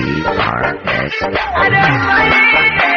E R S. अरे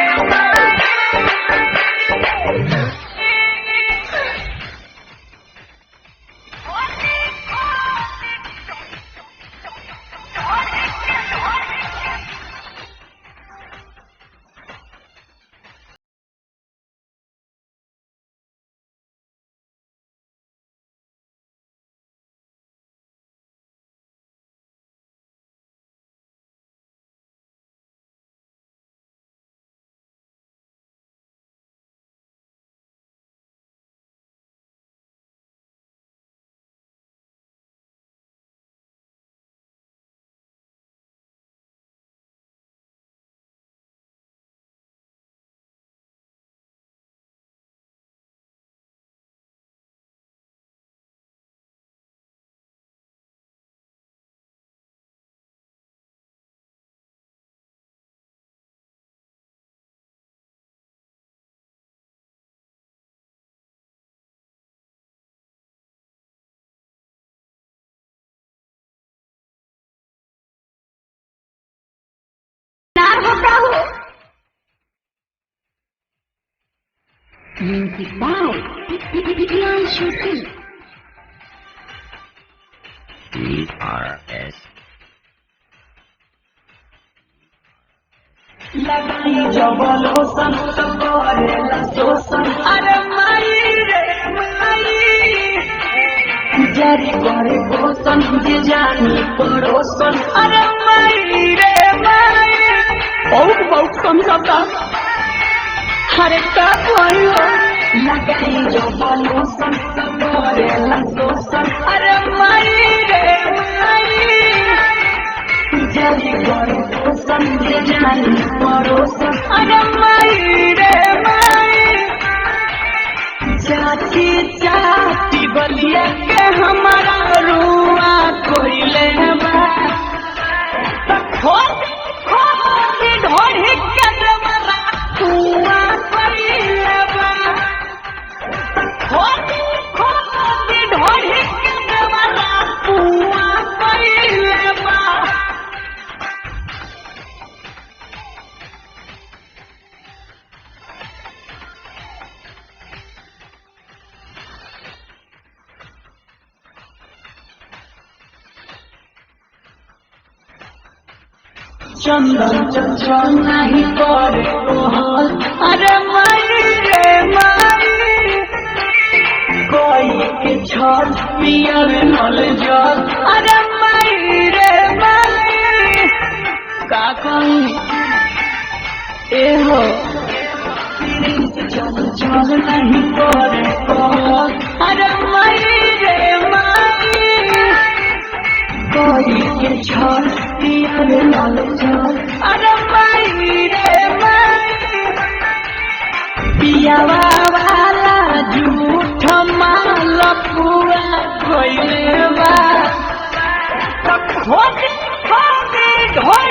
Music by Priyanshu Singh. E R S. लगाई जबलोसन तो करेला शोषण। अरे माई रे माई, जारी करे पोषण जे जानी पड़ोसन। अरे माई रे माई, बहुत बहुत समझता। अरे का कोई हो, लगाई जबलोसन तो करेला शोषण। अरे माई रे माई, जारी करे पोषण जे जानी पड़ोसन। अरे माई रे माई, चाची चाची बलिया के हमारा रुआ कोइले बा। त खोद खोद ढोढ़ी के देवरा कुआ कोइले बा। त खोद खोद ढोढ़ी के देवरा कुआ कोइले बा। चंदन चंचल नहीं करे कोहल। अरे माई रे माई, कोई के छल पिया में नल जल। अरे माई रे माई, का कही ए हो, चंचल नहीं करे कोहल। अरे माई रे माई, कोई के छल पिया में नल जल। अरे माई रे माई, पियावा वाला झूठ माल पुआ कोइले बा। त खोद खोद ढोल